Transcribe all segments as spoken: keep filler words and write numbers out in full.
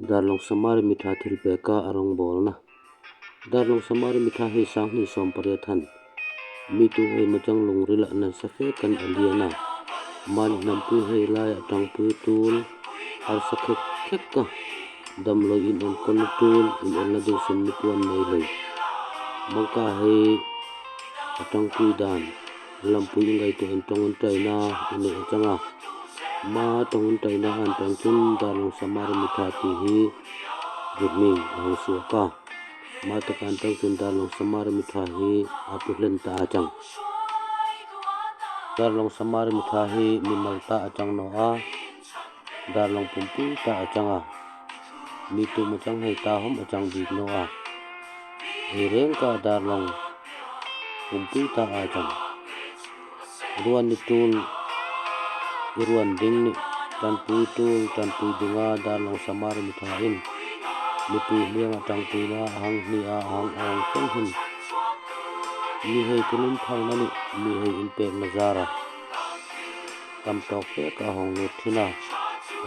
Darlong Samari Mitha thilpek a rongbawlna. Darlong Samari Mitha hi sang hni sawm pariat than, mi tuhei machang lungril a nansa fe kan a lian a. Mani nampui hei lai a tangpui tul harsa khek khek a, damloi in om kon tul, in elna ding sun ni puan nei lei. Mangka hei a tangpui dan, lampui in ngai tu in tong un taina in nei a chang a. Ma tong un taina an tang chun Darlong Samari Mitha ti hi riming a hong suak a. Ma tak an tang chun Darlong Samari Mitha hi a pu hlen ta a chang. Darlong Samari Mitha hi mimal ta a chang naw a. Darlong pumpui ta a chang a. Mi tu machang hei ta hom a chang bik naw a. Ei reng ka Darlong pumpui ta a chang. Ruan ni tul, i ruan ding ni, tanpui tul, tanpui ding a Darlong Samari Mitha in, mipui liang a tangpuina a hang hni a hang ong cheng hin. Mi hei thil in phalna ni, mi hei in pekna zar a tam tawk pek a hong lut thin a,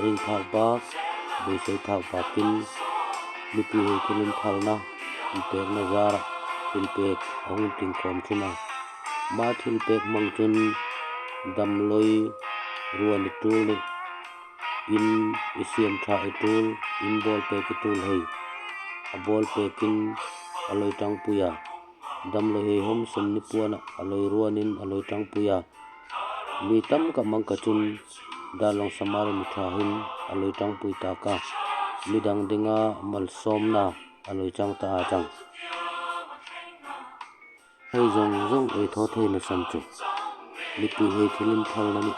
ring phak bak, beisei phak bak in, mipui hei thil in phalna, in pekna zar a, thilpek a hong ting khawm thin a. Ma thilpek mang chun damloi ruan i tul ni, in i siam tha i tul, in bawl pek i tul hei a bawl pek in a loi tangpui a. Damloi hei hom sun ni puan a a loi ruan in a loi tangpui a. Mi tam ka mang ka chun Darlong Samari Mitha hin a loi tangpui ta ka, midang ding a malsawmna a loi chang ta a chang. Hei zong zong ei thaw theina san chu, mipui hei thil in phalna ni,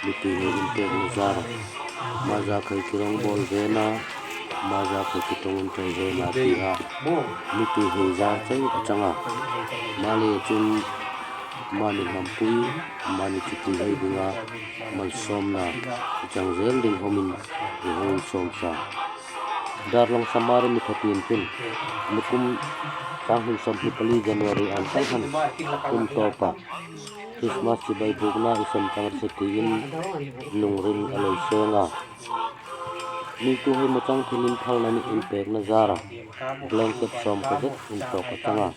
mipui hei in pekna zar a. Ma zak hei ki rongbawl ve na, ma zak hei ki tong un thei ve na ti a, mipui hei zar chei a chang a. Ma le chun mani nampui, mani chipui hei ding a malsawmna i chang zel ding hom in i hong sawm sa. Darlong Samari Mitha ti in chun, nikum sang hni sawm hni pali January an tang han kum tawp a Christmas chibai bukna i san tang ri sa ti in lungril a loi seng a. Mi tuhei machang thil in phalna ni in pekna zar a blanket sawm ka zet in tawk a chang a.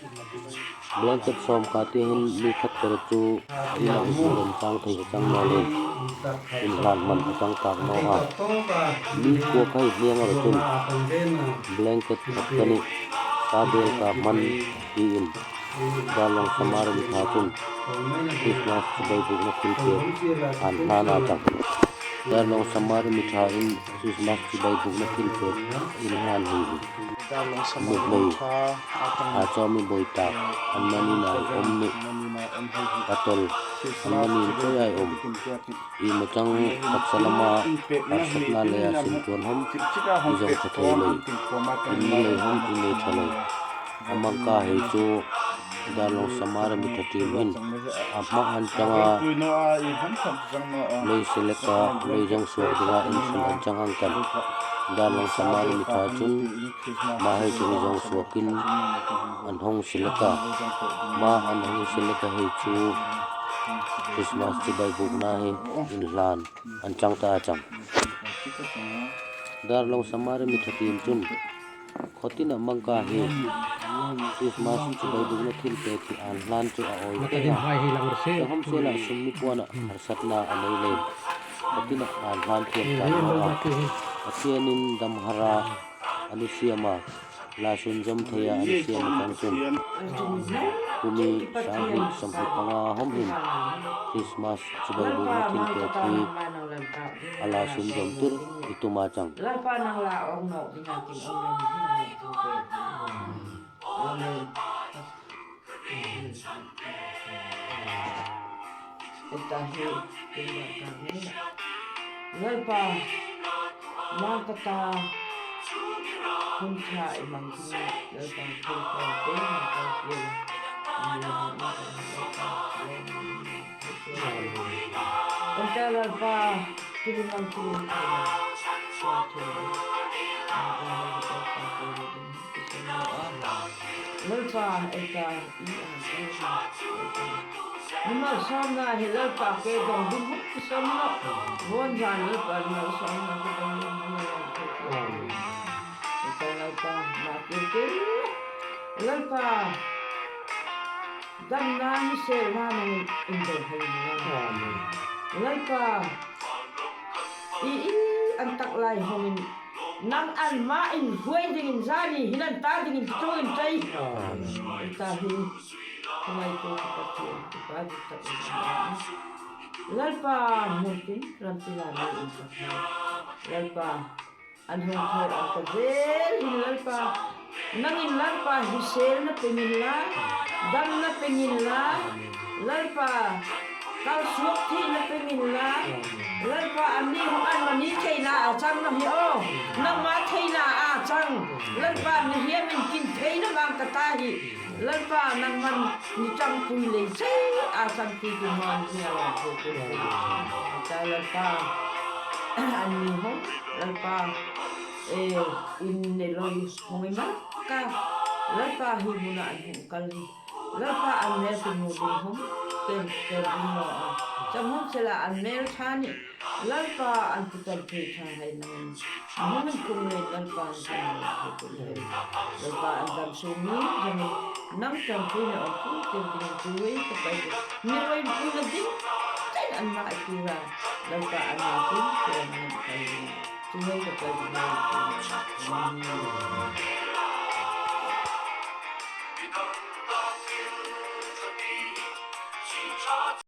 Blanket sawm ka ti hin mi khat khat chu a inn a um len tang thei a chang naw le, in hlan man a chang tak naw a. Mi kua ka hih liang a ra chun blanket khat ka ni, ka bel ka man ti in Darlong Samari Mitha chun Christmas chibai bukna thilpek an hlan a chang. Darlong Samari Mitha in Christmas chibai bukna thilpek in hlan hi hi. Nuhmei a chawm i boi tak, an mani na i om ni, ka tol, an mani in choi a i om. I machang taksa lam a harsatna le a sin tuan hom i zong kha thei lei, in ni lei hom i nei tha lei. A mang ka hei chu Darlong Samari Mitha team in a hma an chang a loi select a, loi zong suak ding a in sun an chang ang kan. Darlong Samari Mitha chun ma hei chu zong suak in an hong select a. Ma an hong select a hei chu Christmas chibai bukna hi in hlan an chang ta a chang. Darlong Samari Mitha team chun khawtin a mang ka hi Christmas chibai bukna thilpek hi an hlan chu a awi ta a. Ka hom sel a sum ni puan a harsatna a nei lei, khawtin a an hlan thiam ta naw a. Pathian in dam har a an i siam a, la sun zom thei a an i siam a chang chun, kum i sang hni sawm hni panga hom hin Christmas chibai bukna thilpek hi a la sun zom tir i tum a chang. Lalpa, nang kata hun cha i mang tu, Lalpa, thil ko te nang ko te. Lalpa, Lalpa, thil mang tu. Lalpa, Lalpa, i a, Lalpa. Ni malsawmna hi Lalpa ke dong dum huk ki sawm lo. Bon zan Lalpa ni malsawmna ke dong dum huk ki sawm lo. Lalpa, damna hiselna nangin hong doh hei. Lalpa, i, i an tak lai hong in, nang an ma in huai dingin zani hinan ta dingin tu in tei. Ita hi, tunai tu ka ti, ka ti tak. Lalpa, mun tin ram ti la ni in tak. Lalpa, an hong thor an ka zel hin Lalpa, nangin Lalpa hiselna peng inla, damna peng inla, Lalpa, kalsuak theina peng inla, Lalpa, anni hong an mani theina a chang na hi o, nangma theina a chang, Lalpa, mihem in kin theina vang ka ta hi, Lalpa, nangman ni chang pui lei chei a chang ti ti man ni a la ko ko. Chai Lalpa, anni hong, Lalpa, e, in ne loi hong i ma ka, Lalpa, hi muna an hong kal hi. Lalpa, an mel ti mu ding hong, ken, ken ding lo a. Cham hong chela an mel tha ni. Lalpa, an putan thei tha hai nang. Nang kum le Lalpa, an kum le kum le. Lalpa, an dam su ni, jang nang cham pui na ong kum kum kum kum wei ka pai kum. Ni wei kum na ding, chen an ma ai kum ra. Lalpa, an ma kum kum ra nang pai kum. Kum wei ka pai kum. Amen.